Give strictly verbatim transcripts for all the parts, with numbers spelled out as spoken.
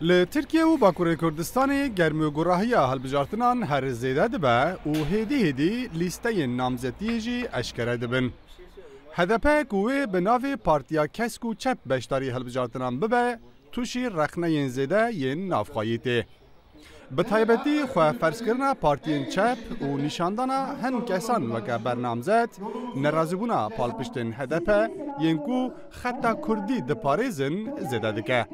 Li Tirkiye û Bakurê Kurdistanê germûgurahiya hilbijartinan her zêde dibe û hêdî hêdî lîsteyên namzetiyê jî eşkere dibin. H D P ku wê bi navê Partiya Kesk û Çep beşdarî hilbijartinan bibe, tûşî rexneyên zêde yên navxweyî tê. Bi taybetî xweferzkirina partiyên çep û nîşandana hin kesan weke bernamzet, nerazîbûna palpiştên H D P yên ku xeta kurdî diparêzin zêde dike.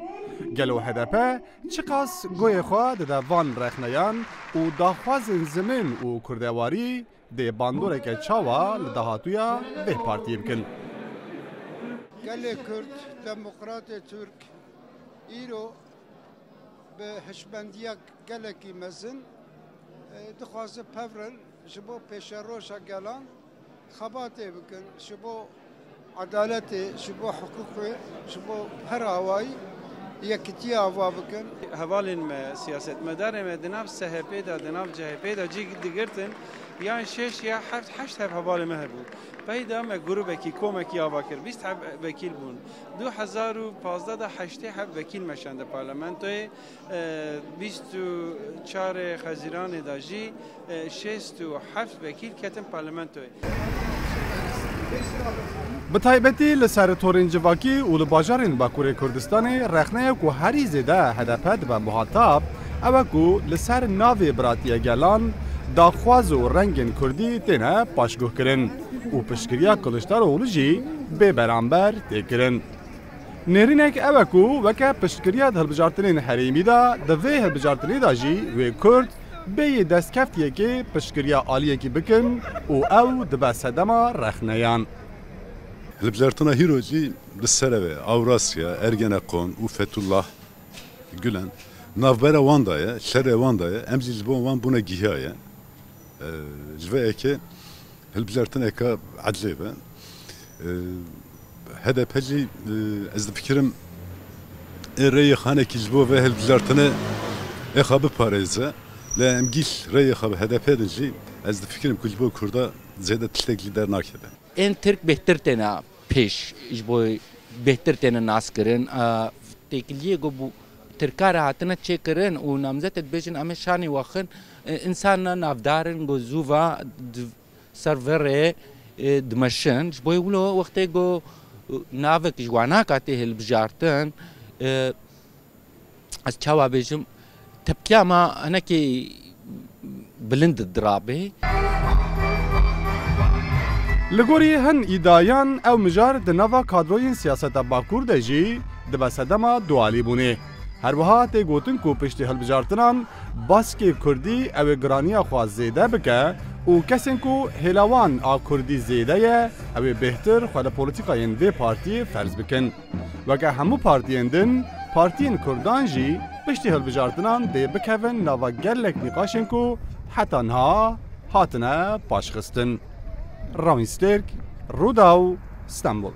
Gelo H D P çiqas guhê xwe dide van rexneyan û daxwazên zimên û kurdewarî dê bandoreke çawa li dahatûya vê partiyê bikin? Gelê Kurd, Demokratê Tirk îro bi hişmendiya gelekî mezin, e, dixwaze pevrin ji bo pêşeroja gelan xebatê bikin, ji bo edaletê, ji bo hiqûqê, ji bo her awayî yekitiya ava bikin. Hevalên me, siyasetmedarê me di nav S H P de, di nav C H P de cî digirtin, yan şeş ya heft, heşt heb hevalê me hebû. Peyda me grûbekî, komekî ava kir. Bîst heb vekîl bûn. Du hezar û pazdeh de heştê heb vekîl meşande parlamentoyê. E, bîst û çarê Xezîranê de jî, e, şêst û heft vekîl ketin parlamentoyê. Bi taybetî li ser torên civakî û li bajarên Bakurê Kurdistanê rexneya ku herî zêde H D P dibe muhatab, ew e ku li ser navê Biratiyê Gelan daxwaz û rengên kurdî têne paşguhkirin û piştgiriya Kiliçdaroglu jî bê beramber tê kirin. Nêrînek ew e ku weke piştgiriya di hilbijartinên herêmî de, di vê hilbijartinê de jî wê Kurd bêyî destkeftiyekê piştgiriya aliyekî bikin û ew dibe sedema rexneyan. Hilbijartina hîro jî bi sereve Awrasya, Ergenekon û Fethullah Gulen navbera wan de ye, şerê wan de ye, em jî ji bo wan bûne gihiya ye. E, ji vê yekê hilbijartineke edlê be. E, H D P jî, e, ez difikirim ê rêyê xanekî ji bo vê hilbijartinê ê xwe biparêze. Lê em gîş rêyê xwe bi H D P din jî ez difikirim ku ji bo Kurda zêde tiştek jî dernakeve. Ên Tirk bêhtir têne pêş, ji bo bêhtir têne naskirin. A, têkiliyê ku bû Tirka re hatine çêkirin û namzetê dibêjin em ê şanê we xin, e, însan navdar in ku zû va di-, ser vê rê, e, dimeşin. Ji bo wilo wextê ku, e, navek ji wanaka tê hilbijartin, e, ez çawa bêjim, tepkiya me hinekî bilind dirabê. Li gorî hin îdayan ew mijar di nava kadroyên siyaseta Bakur de jî dibe sedema dualîbûnê. Her wiha tê gotin ku piştî hilbijartinan baskê kurdî ew ê giraniya xwe zêde bike û kesên ku hêla wan a kurdî zêde ye, ew ê bêhtir xwe li polîtîkayên vê partiyê ferz bikin. Weke hemû partiyên din, partiyên kurdan jî piştî hilbijartinan dê bikevin nava gelek nîqaşên ku heta niha hatine paşxistin. Rawîn Stêrk, Rûdaw, Stenbol.